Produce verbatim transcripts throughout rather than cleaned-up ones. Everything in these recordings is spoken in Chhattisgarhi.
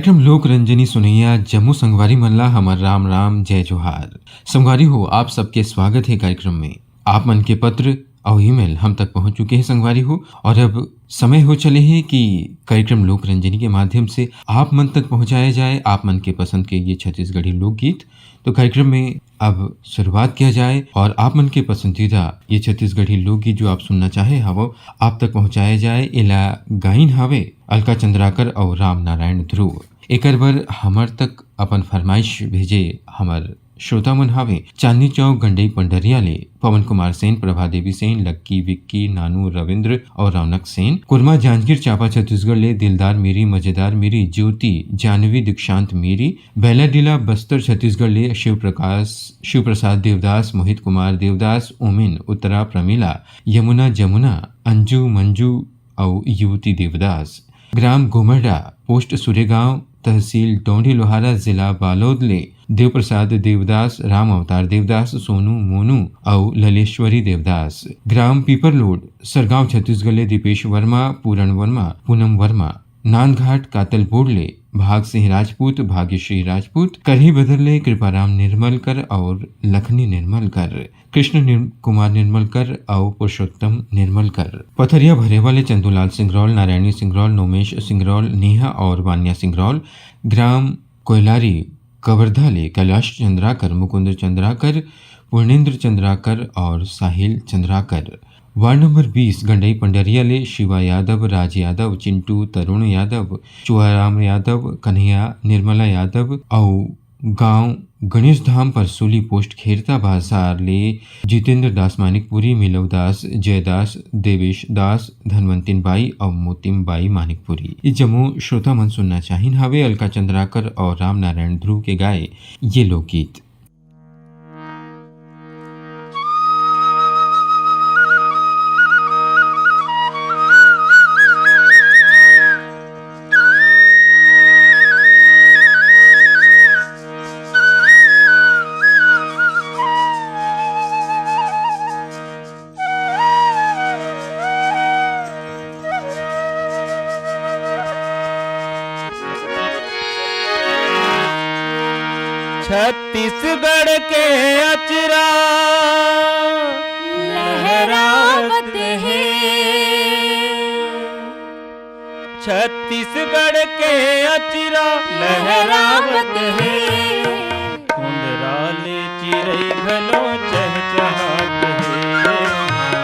कार्यक्रम लोक रंजनी सुनैया जम्मो संगवारी मन ला हमर राम राम, जय जोहार। संगवारी हो, आप सबके स्वागत हे कार्यक्रम में। आप मन के पत्र अउ ईमेल हम तक पहुंच चुके हे संगवारी हो, और अब समय हो चले हे कि कार्यक्रम लोक रंजनी के माध्यम से आप मन तक पहुंचाया जाए आप मन के पसंद के ये छत्तीसगढ़ी लोकगीत। तो कार्यक्रम में अब शुरुआत किया जाए और आप मन के पसंदीदा ये छत्तीसगढ़ी लोकगीत जो आप सुनना चाहे हवो, आप तक पहुंचाया जाए। एला गाइन हावे अलका चंद्राकर अउ राम नारायण ध्रुव। एकर बर हमर तक अपन फरमाइश भेजे हमर श्रोता मन हावे चांदनी चौक गंडई पंडरिया ले पवन कुमार सेन, प्रभा देवी सेन, लक्की, विक्की, नानू, रविंद्र अउ रौनक सेन। कोरमा जांजगीर चांपा छत्तीसगढ़ ले दिलदार मेरी, मजेदार मेरी, ज्योति, जानवी, दीक्षांत मेरी, बैलाडीला बस्तर छत्तीसगढ़ ले शिव प्रकाश, शिव प्रसाद देवदास, मोहित कुमार देवदास, उमिन, उत्तरा, प्रमिला, यमुना, जमुना, अंजू, मंजू अउ युवती देवदास। ग्राम गोमरडा, पोस्ट सुरेगांव, तहसील डौंडी लोहारा, जिला बालोद ले देवप्रसाद देवदास, राम अवतार देवदास, सोनू, मोनू अउ ललेश्वरी देवदास। ग्राम पीपरलोड, सरगांव, छत्तीसगढ़ ले दीपेश वर्मा, पूरण वर्मा, पूनम वर्मा। नांदघाट कातलबोड़ ले भाग सिंह राजपूत, भाग्यश्री राजपूत, करही बदर ले कृपाराम निर्मलकर अउ लखनी निर्मलकर, कृष्ण निर-, कुमार निर्मलकर अउ पुरुषोत्तम निर्मलकर। पथरिया भरेवा ले चंदूलाल सिंगरौल, नारायणी सिंगरौल, नोमेश सिंगरौल, नेहा अउ वान्या सिंगरौल। ग्राम कोयलारी कवर्धा ले कैलाश चंद्राकर, मुकुंद चंद्राकर, पूर्णेंद्र चंद्राकर अउ साहिल चंद्राकर। वार्ड नंबर बीस, गंडई पंडरिया ले शिवा यादव, राज यादव, चिंटू, तरुण यादव, चुआराम यादव, कन्हैया, निर्मला यादव अउ गांव गणेश धाम, परसोली पोस्ट खेरता बाजार ले जितेंद्र दास मानिकपुरी, मिलव दास, जयदास, देवेश दास, धनवंतिन बाई अउ मोतिम बाई मानिकपुरी। ये जम्मो श्रोता मन सुनना चाहिन हावे अलका चंद्राकर अउ रामनारायण ध्रुव के गाए ये लोकगीत। छत्तीसगढ़ के अचरा लहरावत हे। छत्तीसगढ़ के अचरा लहरावत हे। कुंदरा ले चिरई घलो चहचहात हे।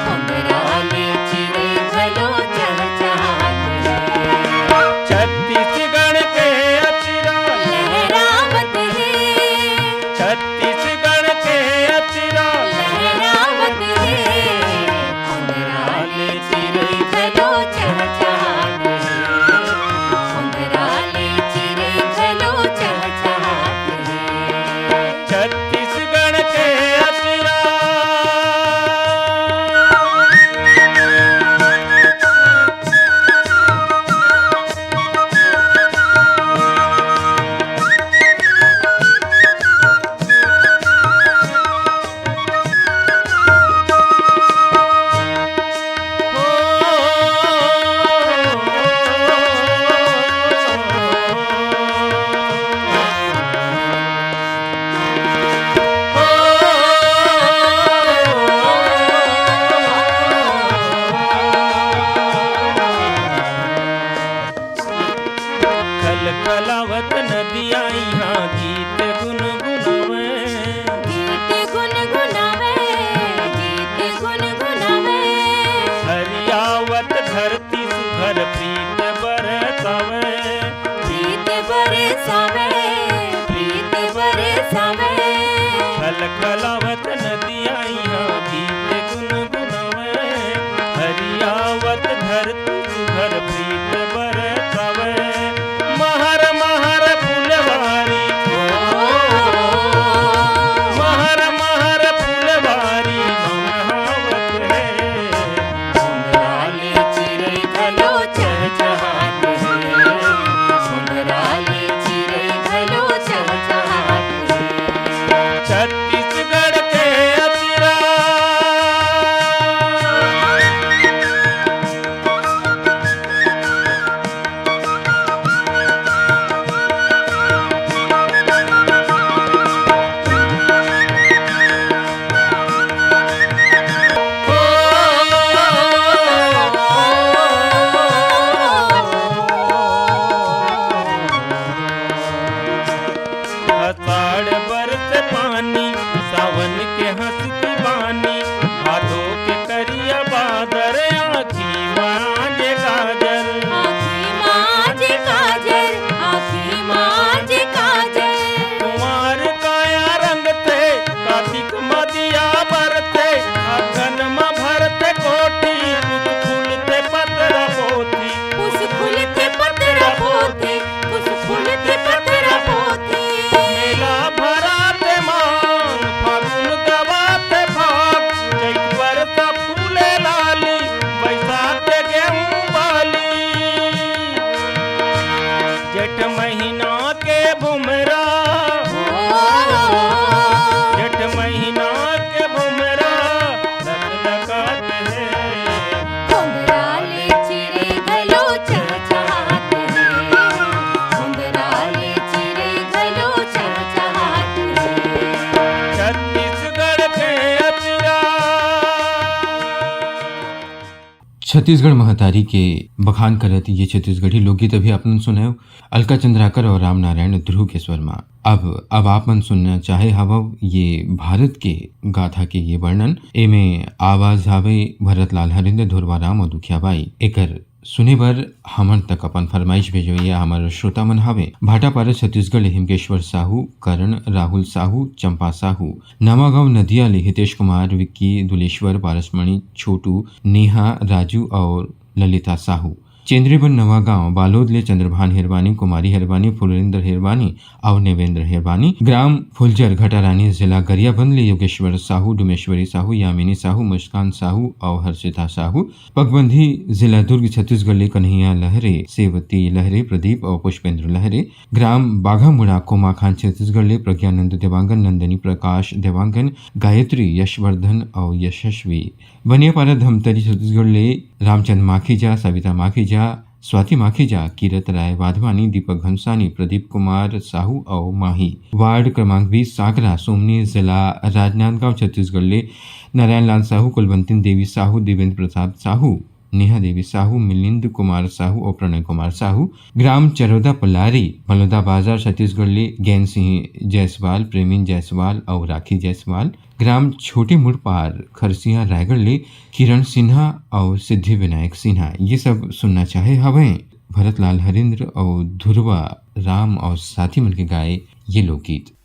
कुंदरा ले चिरई घलो चहचहात हे। छत्तीसगढ़ के अचरा लहरावत हे। छत्तीसगढ़ के अचरा लहरावत हे। कुंदरा ले चिरई घलो चहचहात हे। कुंदरा ले चिरई घलो चहचहात हे। छत्तीसगढ़ के अचरा। खलखलावत नदिया इहाँ गीत गुनगुनावे। गीत गुनगुनावे, गीत गुनगुनावे। हरियावत धरती सुघर प्रीत बरसावे। प्रीत बरसावे, प्रीत बरसावे। खलखलावत नदिया इहाँ गीत गुनगुनावे। हरियावत धरती सुघर प्रीत बरसावे। महर महर फुलवारी, ओ, महर महर फुलवारी महकावत हे। सुंदरा ले चिरई घलो चहचहात हे। सुंदरा ले चिरई घलो चहचहात हे। छत्तीसगढ़ के सावन के हंसती बानी, भादो के करिया बादर, आँखी मांजे काजर। आँखी मांजे काजर, आँखी मांजे काजर। कुंवार काया रंगते, कार्तिक मदिया बरते, अगन म भरते कोठी, कुछ फूलते पतरा पोथी। कुछ फूलते पतरा पोथी, कुछ फूलते पतरा पोथी। मेला भराते मांग, फागुन गवाते फाग, चैत बरसा फूले लाली, बैसाख के गेहूं बाली। जेठ महीना के भुमरा, जेठ महीना के भुमरा, लकलकात हे। खोंदरा ले चिरे घलो चहचहात हे। खोंदरा ले चिरे घलो चहचहात हे। छत्तीसगढ़ के अचरा। छत्तीसगढ़ महतारी के बखान करत ये छत्तीसगढ़ी लोकगीत अभी आपन सुनायो। अलका चंद्राकर और रामनारायण ध्रुव के स्वर मा। अब, अब आप मन सुनना चाहे हवव ये भारत के गाथा के ये वर्णन। एमे आवाज हावे भरतलाल हरिंद्र, धुरवा राम और दुखिया बाई। एकर सुने बर हमन तक अपन फरमाइश भेजवैया हमर श्रोता मन हावे भाटापारा छत्तीसगढ़ ले हिमकेश्वर साहू, करण, राहुल साहू, चंपा साहू, नवागांव नदिया ले हितेश कुमार, विक्की, दुलेश्वर, पारसमणि, छोटू, नेहा, राजू और ललिता साहू। चेंद्रीबन नवागांव बालोद ले चंद्रभान हिरवानी, कुमारी हिरवानी, फुलेंद्र हिरवानी अउ नेवेंद्र हिरवानी। ग्राम फुलजर घटारानी, जिला गरियाबंद ले योगेश्वर साहू, डुमेश्वरी साहू, यामिनी साहू, मुस्कान साहू अउ हर्षिता साहू। पगबंधी, जिला दुर्ग, छत्तीसगढ़ ले कन्हैया लहरे, सेवती लहरे, प्रदीप अउ पुष्पेंद्र लहरे। ग्राम बाघामुड़ा, कोमाखान, छत्तीसगढ़ ले प्रज्ञानंद देवांगन, नंदनी प्रकाश देवांगन, गायत्री, यशवर्धन अउ यशस्वी। बनियापारा धमतरी छत्तीसगढ़ ले रामचंद माखीजा, सविता माखीजा, स्वाति माखीजा, कीरत राय वाधवानी, दीपक घनसानी, प्रदीप कुमार साहू अउ माही। वार्ड क्रमांक बीस, साकरा सोमनी, जिला राजनांदगांव, छत्तीसगढ़ ले नारायण लाल साहू, कुलवंतिन देवी साहू, देवेंद्र प्रसाद साहू, नेहा देवी साहू, मिलिंद कुमार साहू अउ प्रणय कुमार साहू। ग्राम चरोदा पलारी, बलौदा बाजार, छत्तीसगढ़ ले गैन सिंह जायसवाल, प्रेमिन जायसवाल अउ राखी जायसवाल। ग्राम छोटे मुड़पार, खरसिया, रायगढ़ ले किरण सिन्हा अउ सिद्धि विनायक सिन्हा। ये सब सुनना चाहे हवय भरतलाल हरिंद्र अउ धुरवा राम अउ साथी मन के गाए ये लोकगीत।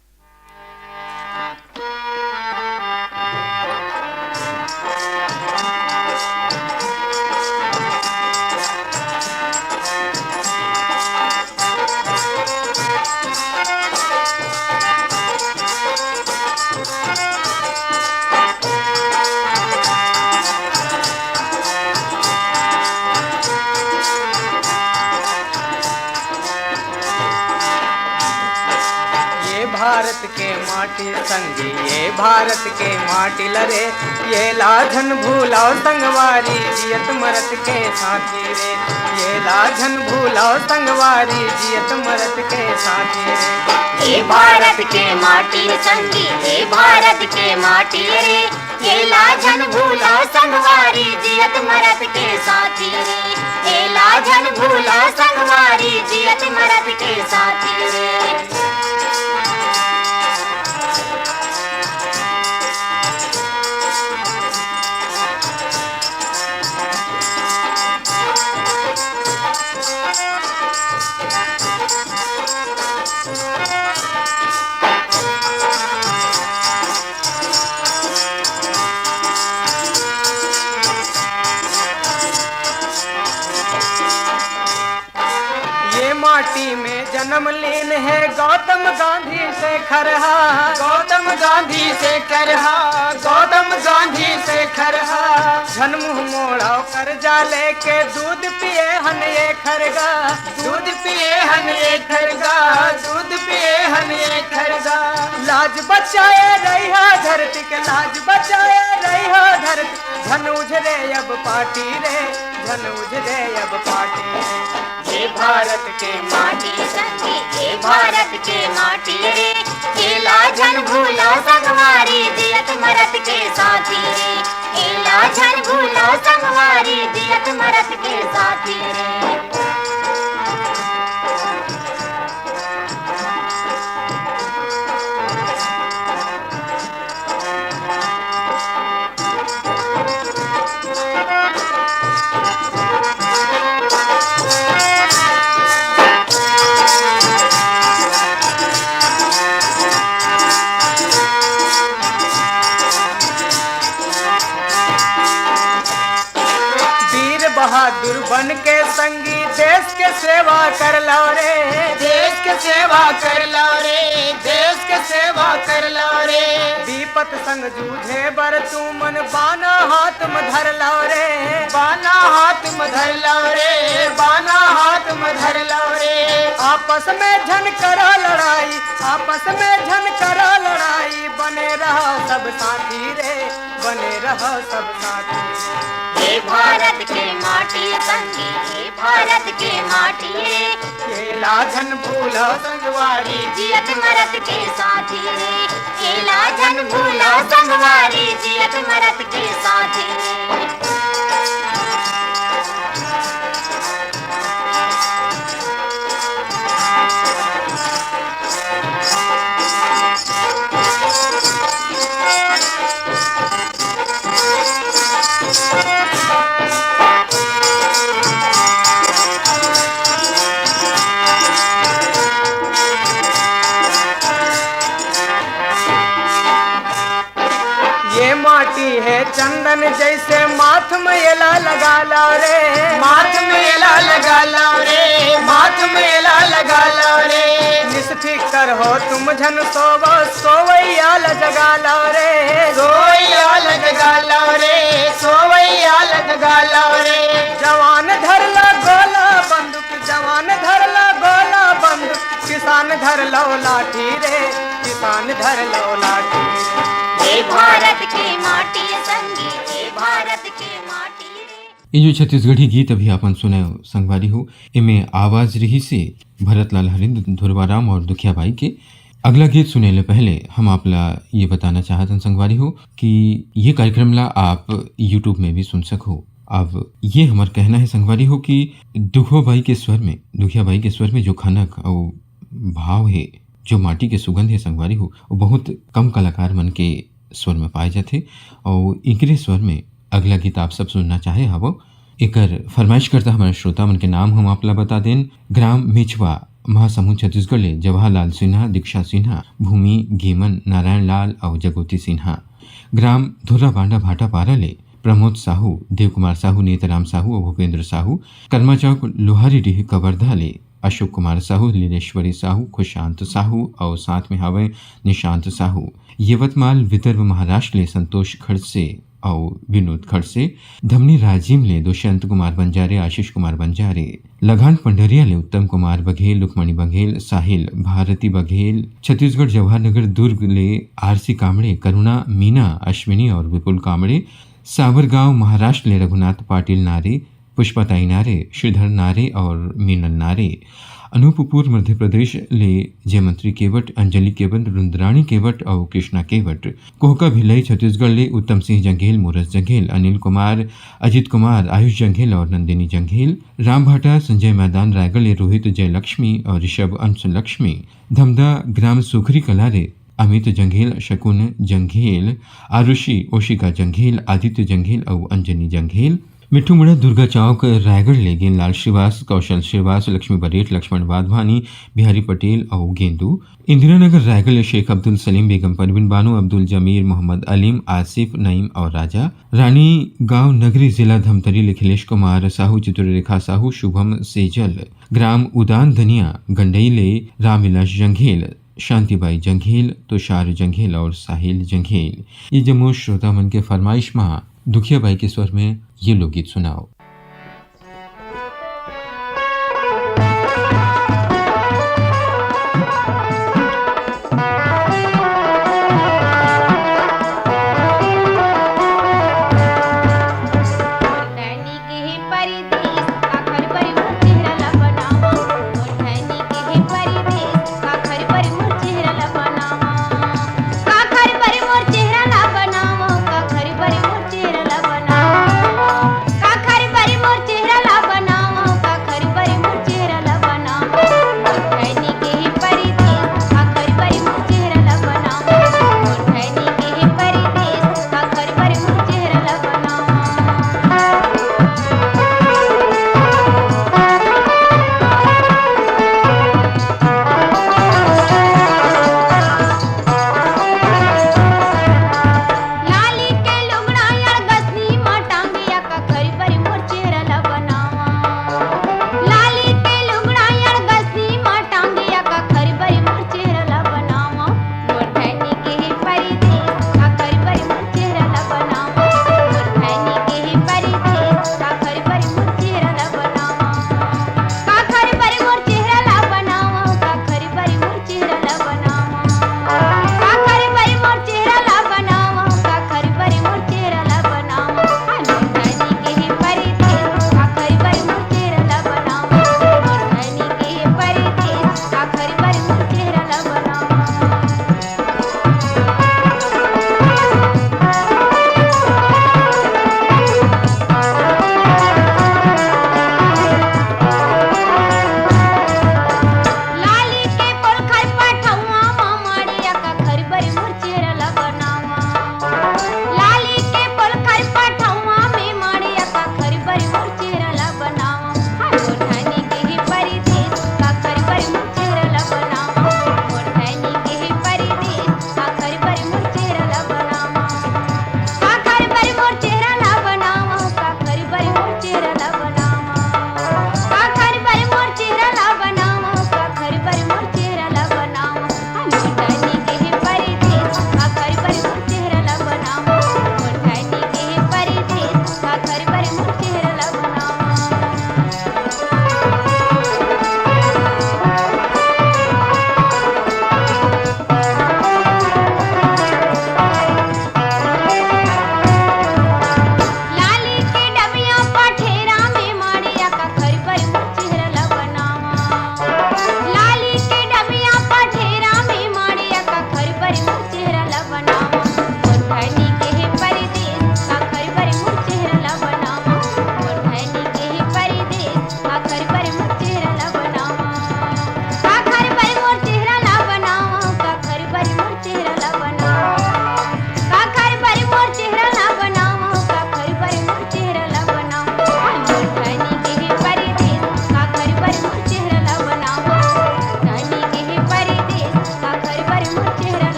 ये भारत के माटी संगी, ये भारत के माटी ल रे, ये ला झन भूलव संगवारी, जियत मरत के साथी रे, ये ला झन भूलव संगवारी, जियत मरत के साथी रे। ये भारत के माटी संगी, ये भारत के माटी रे, ये ला झन भूलव संगवारी, जियत मरत के साथी रे, ये ला झन भूलव संगवारी, जियत मरत के साथी रे। ये माटी में जन्म लीन हे गौतम गांधी शेखर हा, गौतम गांधी शेखर हा, गौतम गांधी शेखर हा। झन मुंह मोड़व करजा लेके दूध पिए हन ये खरगा, दूध पिए हन ये खरगा, दूध पिए हन ये खरगा। लाज बचाए रहिहा धरती के, लाज बचाए रहिहा धरती। झन उझरे अब पाटी रे, झन उझरे अब पाटी रे। ये भारत के माटी संगी, ये भारत के माटी रे। ये ला झन भूलव संगवारी, जियत मरत के साथी रे। ये ला झन भूलव संगवारी, जियत मरत के साथी रे। बहादुर बन के संगी देश के सेवा कर लो रे, देश के सेवा कर लो रे, देश के सेवा कर लो रे। विपत संग जूझे बर तुमन बाना हाथ म धर लो रे, बाना हाथ म धर लो रे, बाना हाथ म धर लो रे। आपस में झन करा लड़ाई, आपस में झन करा लड़ाई, बने रहा सब साथी रे, बने रहा सब साथी। हे भारत के माटी संगी, हे भारत के माटी रे। एला झन भूला संगवारी, जियत मरत के साथी रे। एला झन भूला संगवारी, जियत मरत के साथी रे। ये माटी है चंदन जैसे, माथ में एला लगा लो रे, माथ में एला लगा लो रे, माथ में एला लगा लो रे। निष्फिकर हो तुम झन सोवो, सोवैया ल जगा लो रे, सोवैया ल जगा लो रे, सोवैया ल जगा लो रे। जवान धर ला गोला बंदूक, जवान धर ला गोला बंदूक, किसान धर लो लाठी रे, किसान धर लो लाठी। हे भारत के माटी संगी, हे भारत के माटी रे। ये जो छत्तीसगढ़ी गीत अभी आपन सुने संगवारी हो, एमे आवाज रही से भरतलाल हरिंद, धुरवाराम और दुखिया बाई के। अगला गीत सुने ले पहले हम आप ला ये बताना चाहत हन संगवारी हो कि ये कार्यक्रम ला आप YouTube में भी सुन सको। अब ये हमर कहना है संगवारी हो कि दुखो बाई के स्वर में, दुखिया बाई के स्वर में जो खनक अउ भाव है, जो माटी के सुगंध है संगवारी हो, वो बहुत कम कलाकार मन के स्वर में पाए जाथे। अउ एकरे स्वर में अगला गीत आप सब सुनना चाहे हवो, एकर फरमाइश करता हमारे श्रोता मन के नाम हम आप ला बता देन। ग्राम मिछवा, महासमुंद, छत्तीसगढ़ ले जवाहरलाल सिन्हा, दीक्षा सिन्हा, भूमि गेमन, नारायण लाल अउ जगोती सिन्हा। ग्राम धुर्रा बांडा भाटापारा ले प्रमोद साहू, देव कुमार साहू, नेतराम साहू अउ भूपेंद्र साहू। कर्मा चौक लोहारी डीह कवर्धा ले अशोक कुमार साहू, लीलेश्वरी साहू, खुशांत साहू अउ साथ में हवय निशांत साहू। यवतमाल विदर्भ महाराष्ट्र ले संतोष खड़से अउ विनोद खड़से। धमनी राजिम ले दुष्यंत कुमार बंजारे, आशीष कुमार बंजारे। लघान पंडरिया ले उत्तम कुमार बघेल, लुकमणी बघेल, साहिल भारती बघेल। छत्तीसगढ़ जवाहर नगर दुर्ग ले आरसी कामड़े, करुणा, मीना, अश्विनी और विपुल कामड़े। सावरगांव महाराष्ट्र ले रघुनाथ पाटिल नारे, पुष्पा ताई नारे, श्रीधर नारे और मीनल नारे। अनूपपुर मध्य प्रदेश ले जयमंत्री केवट, अंजलि केवट, रुद्राणी केवट और कृष्णा केवट। कोहका भिलाई छत्तीसगढ़ ले उत्तम सिंह जंघेल, मोरस जंघेल, अनिल कुमार, अजीत कुमार, आयुष जंघेल और नंदिनी जंघेल। रामभाटा संजय मैदान रायगढ़ ले रोहित जयलक्ष्मी और ऋषभ अंश लक्ष्मी। धमदा ग्राम सुखरी कला ले अमित जंघेल, शकुन जंघेल, आरुषि ओशिका जंघेल, आदित्य जंघेल अउ अंजनी जंघेल। मिट्ठूमुड़ा दुर्गा चौक रायगढ़ ले गेंदलाल श्रीवास, कौशल श्रीवास, लक्ष्मी बरेठ, लक्ष्मण वाधवानी, बिहारी पटेल अउ गेंदू। इंदिरा नगर रायगढ़ ले शेख अब्दुल सलीम, बेगम परवीन बानो, अब्दुल जमीर, मोहम्मद अलीम, आसिफ, नईम अउ राजा। रानी गांव नगरी जिला धमतरी ले खिलेश कुमार साहू, चित्ररेखा साहू, शुभम सेजल। ग्राम उदान धनिया गंडई ले रामविलास जंघेल, शांतिबाई जंघेल, तुषार जंघेल और साहिल जंघेल। ये जम्मो श्रोता मन के फरमाइश मा दुखिया बाई के स्वर में ये लोकगीत सुनाओ।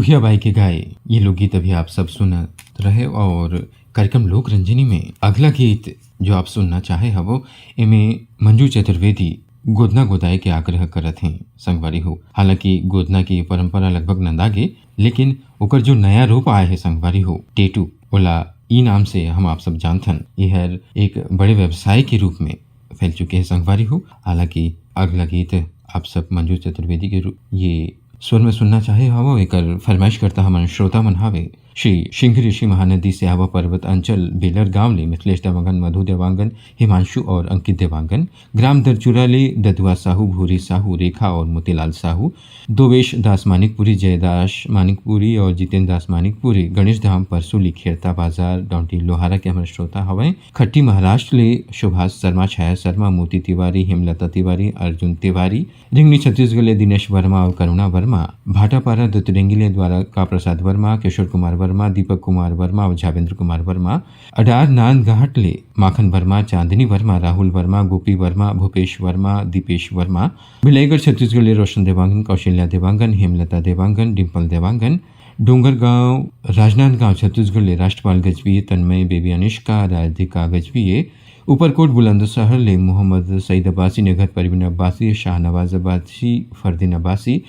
उहिया बाई के गाए ये लोकगीत अभी आप सब सुनत रहे और कार्यक्रम लोक रंजनी में अगला गीत जो आप सुनना चाहे हवो, एमे मंजू चतुर्वेदी गोदना गोदाए के आग्रह करत हें संगवारी हो। हालांकि गोदना के परंपरा लगभग नंदा गे, लेकिन ओकर जो नया रूप आए हे संगवारी हो, टेटू, ओला ई नाम से हम आप सब जानथन। ये हर एक बड़े व्यवसाय के रूप में फैल चुके हे संगवारी हो। हालांकि अगला गीत आप सब मंजू चतुर्वेदी के रू-, ये स्वर में सुनना चाहे हवो, एकर फरमाइश करता हमन श्रोता मन हावे श्री सिंह ऋषि महानदी से आवा पर्वत अंचल बेलर गांव ले मिथिलेश देवांगन, मधु देवांगन, हिमांशु और अंकित देवांगन, ग्राम दरचुरा ले ददुआ साहू, भूरी साहू, रेखा और मोतीलाल साहू, दोवेश दास मानिकपुरी, जयदास मानिकपुरी और जितेंद्र दास मानिकपुरी, गणेश धाम परसोली, खेरता बाजार, डौंटी लोहारा के हमर श्रोता हवय। खट्टी महाराष्ट्र ले सुभाष शर्मा, छाया शर्मा, मोती तिवारी, हेमलता तिवारी, अर्जुन तिवारी, रिंगनी छत्तीसगढ़ ले दिनेश वर्मा और करुणा वर्मा, भाटापारा दुतरेंगी ले द्वारका प्रसाद वर्मा, किशोर कुमार वर्मा, दीपक कुमार वर्मा और झावेंद्र कुमार वर्मा, अडार नांदघाट ले माखन वर्मा, चांदनी वर्मा, राहुल वर्मा, गोपी वर्मा, भूपेश वर्मा, दीपेश वर्मा, बिलाईगढ़ छत्तीसगढ़ ले रोशन देवांगन, कौशल्या देवांगन, हेमलता देवांगन, डिम्पल देवांगन, डोंगरगांव, राजनांदगांव छत्तीसगढ़ ले राष्ट्रपाल गजबी, तन्मय, बेबी अनुष्का, राधिका गजबी, उपरकोट बुलंदशहर ले मोहम्मद सईद अब्बासी, निघत परवीन अब्बासी, शाहनवाज अब्बासी, फरदीन अब्बासी,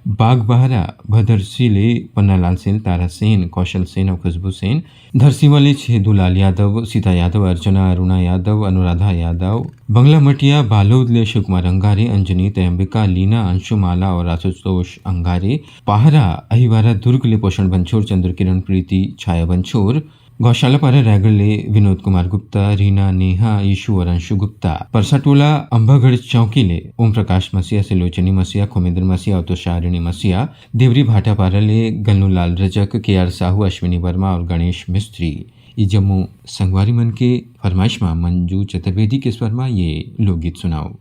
बागबाहरा भदरसी ले पन्नालाल सेन, तारा सेन, कौशल सेन और खुशबू सेन, धरसीवा ले छेदूलाल यादव, सीता यादव, अर्चना, अरुणा यादव, अनुराधा यादव, बंगला मटिया बालोद ले शिवकुमार अंगारे, अंजनी, तयंबिका, लीना, अंशुमाला और आशुतोष अंगारे, पाहरा अहिवारा दुर्ग ले पोषण बंछोर, चंद्रकिरण प्रीति, छाया बंछोर, गौशाला पारा रायगढ़ ले विनोद कुमार गुप्ता, रीना, नेहा, यीशु और अंशु गुप्ता, परसाटोला अम्बागढ़ चौकी ले ओम प्रकाश मसीहा, सिलोचनी मसीहा, खुमेंद्र मसीहा और तुषारिणी मसीहा, देवरी भाटापारा ले गन्नूलाल रजक, के आर साहू, अश्विनी वर्मा और गणेश मिस्त्री। ये जम्मो संगवारी मन के फरमाइश मा मंजू चतुर्वेदी के स्वर मा ये लोकगीत सुनाओ।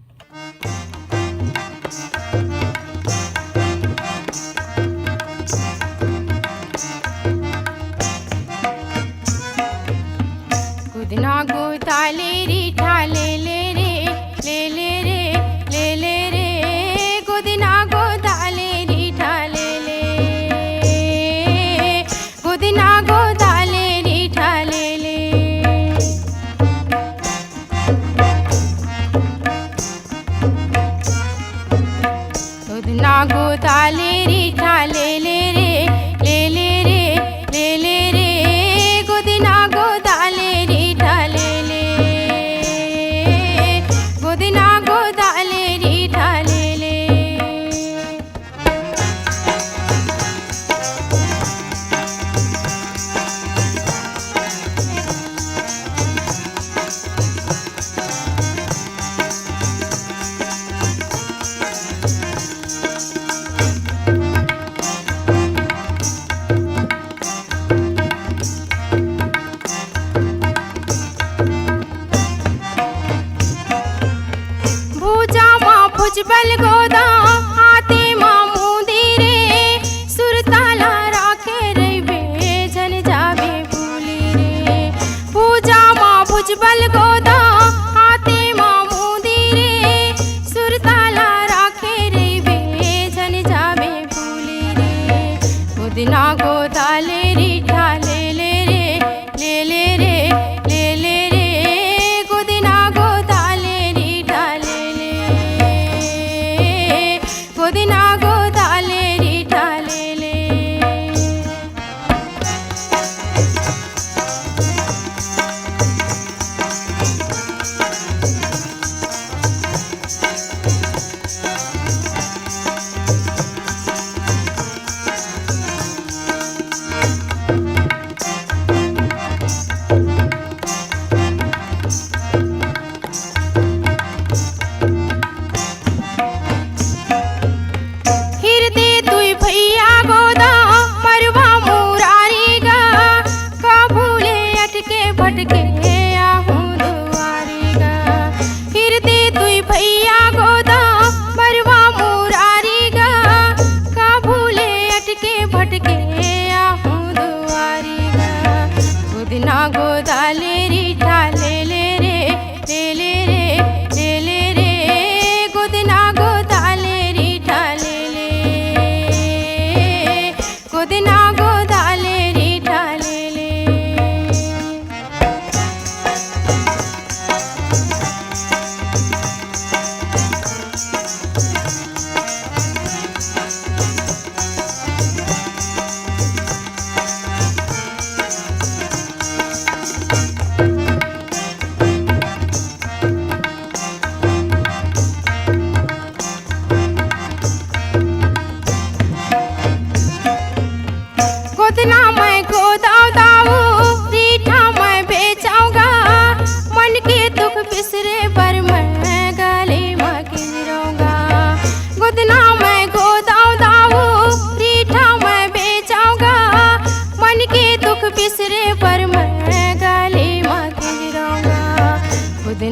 गोदना गोदा ले रे, ठाले ले रे, ले ले रे, ले ले रे। गोदना गोदा ले रे, ठाले ले। गोदना गोदा ले रे, ठाले ले। गोदना गोदा ले रे, ठाले ले रे, ले ले रे, ले ले रे। गोदना गोदा ले रे, ठाले ले। गोदना गोदा ले रे, ठाले ले। भुजा मा भुजबल गोदा, हाथे मा मुंदी रे, सुरताला राखे रहिबे, झन जाबे भूली रे। भुजा मा भुजबल गोदा, हाथे मा मुंदी रे, सुरताला राखे रहिबे, झन जाबे भूली रे। गोदना गोदा ले रे, ठाले ले रे, ले ले रे, ले ले रे। गोदना गोदा ले रे, ठाले ले। गोदना गोदा ले रे, ठाले ले। हिरदे दुई भैया गोदा, मरवा मुरारी गा, कभू ले अटके भटके आहूँ दुआरी गा। हिरदे दुई भैया गोदा, मरवा मुरारी गा, कभू ले अटके भटके आहूँ दुआरी गा। गोदना गोदा ले रे, ठाले ले रे, ले ले रे, ले ले रे। गोदना गोदा ले रे, ठाले ले। गोदना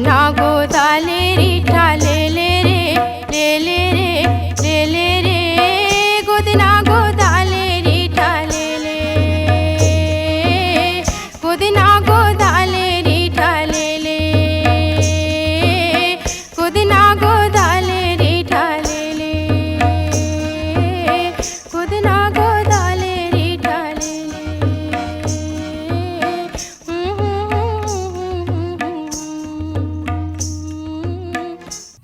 गोदाले रीठा ले ले रे, ले ले रे, ले ले रे, गोदना गोदाले रीठा ले ले, गोदना गोदाले रीठा ले ले, गोदना गोदाले रीठा ले ले, गोदना गोदाले रीठा ले ले।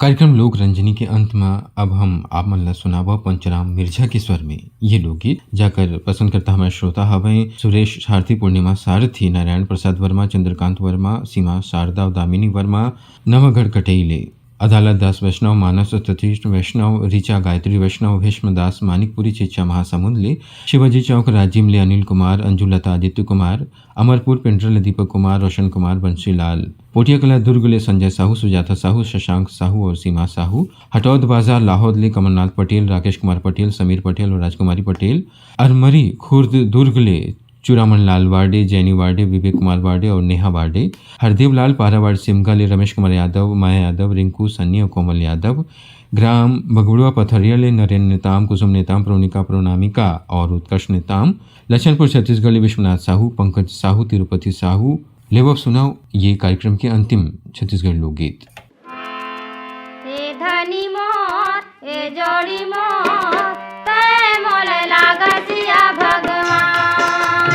कार्यक्रम लोक रंजनी के अंत म अब हम आप मन ला सुनाबो पंचराम मिर्झा के स्वर में ये लोकगीत, जाकर पसंदकर्ता हमर श्रोता हवय सुरेश सारथी, पूर्णिमा सारथी, नारायण प्रसाद वर्मा, चंद्रकांत वर्मा, सीमा शारदा अउ दामिनी वर्मा, नवागढ़ कटेई ले अदालत दास वैष्णव, मानस सतीश वैष्णव, ऋचा गायत्री वैष्णव, भीष्म दास मानिकपुरी, चिच्चा महासमुंद ले शिवाजी चौक राजिम ले अनिल कुमार, अंजुलता आदित्य कुमार, अमरपुर पेंड्रा ले दीपक कुमार, रोशन कुमार, बंशीलाल पोटियाकला दुर्ग ले संजय साहू, सुजाता साहू, शशांक साहू और सीमा साहू, हटौद बाजार लाहौद ले कमलनाथ पटेल, राकेश कुमार पटेल, समीर पटेल और राजकुमारी पटेल, अरमरी खुर्द दुर्ग ले चूड़ामन लाल वार्डे, जैनी वार्डे, विवेक कुमार वार्डे और नेहा वार्डे, हरदेव लाल पारा वार्ड सिमगा ले रमेश कुमार यादव, माया यादव, रिंकू, सन्नी और कोमल यादव, ग्राम बगुड़वा पथरिया ले नरेंद्र नेताम, कुसुम नेताम, प्रोनिका प्रोनामिका और उत्कर्ष नेताम, लक्षणपुर छत्तीसगढ़ ले विश्वनाथ साहू, पंकज साहू, तिरुपति साहू, लेवव सुनाव ये कार्यक्रम के अंतिम छत्तीसगढ़ लोकगीत। ए धनी मोर, ए जोड़ी मोर, तै मोला लागसिया भगवान।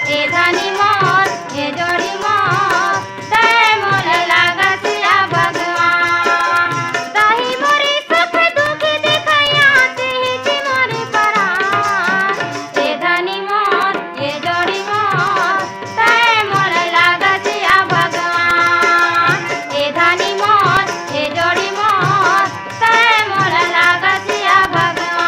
ए धनी मोर, ए जोड़ी मोर, तै मोला लागसिया भगवान। ताही मोरी सुख दुख देखैया, तेही ची मोरी परान। ए धनी मोर, ए जोड़ी मोर, तै मोला लागसिया भगवान। ए धनी मोर, ए जोड़ी मोर, तै मोला लागसिया भगवान।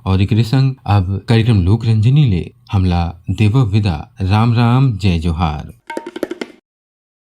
और एकरे संग अब कार्यक्रम लोक रंजनी ले हमला देवव विदा। राम राम, जय जोहार।